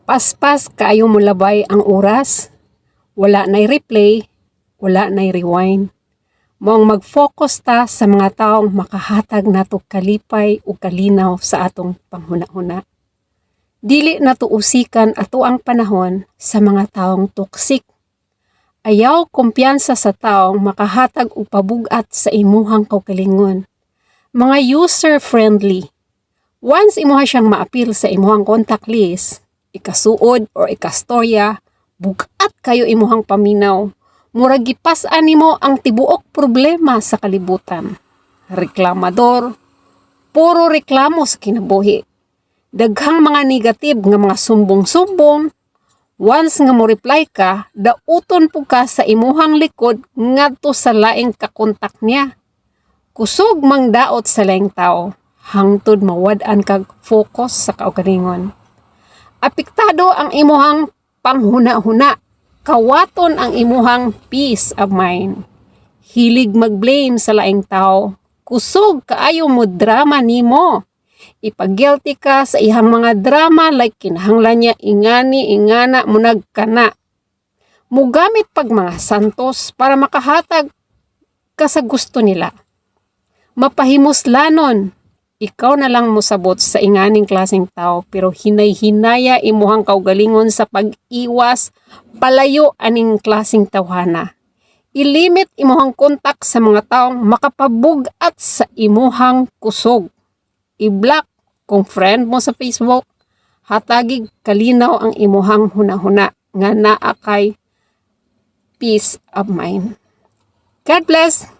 Paspas kaayo molabay ang oras. Wala na'y replay, wala na'y rewind. Maong mag-focus ta sa mga taong makahatag nato kalipay ug kalinaw sa atong panghuna-huna. Dili nato usikan ato ang panahon sa mga taong toxic. Ayaw kumpiyansa sa taong makahatag og pabug-at sa imuhang kaugalingon. Mga user-friendly. Once imuha siyang maapil sa imuhang contact list, ikasuod or ikastorya, bug-at kaayo imuhang paminaw. Murag gipas-an nimo ang tibuok problema sa kalibutan. Reklamador, puro reklamo sa kinabuhi. Daghang mga negative nga mga sumbong-sumbong. Once nga mo reply ka, dauton pud ka sa imuhang likod ngadto sa laing kakontak niya. Kusog mangdaot sa laing tao, hangtod mawad-an kag focus sa kaugalingon. Apektado ang imuhang panghuna-huna, kawaton ang imuhang peace of mind. Hilig mag-blame sa laing tao, kusog kaayo mo drama nimo. Ipag-guilty ka sa ihang mga drama like kinahanglan niya ingani, ingana, munag kana. Mugamit pag mga santos para makahatag ka sa gusto nila. Mapahimuslanon, ikaw na lang mosabot sa inganing klaseng tao, pero hinay-hinaya imuhang kaugalingon sa pag-iwas palayo aning klaseng tawhana. Ilimit imuhang kontak sa mga taong makapabug-at sa imuhang kusog. I-block kung friend mo sa Facebook, hatagig kalinaw ang imuhang hunahuna nga naa kay peace of mind. God bless!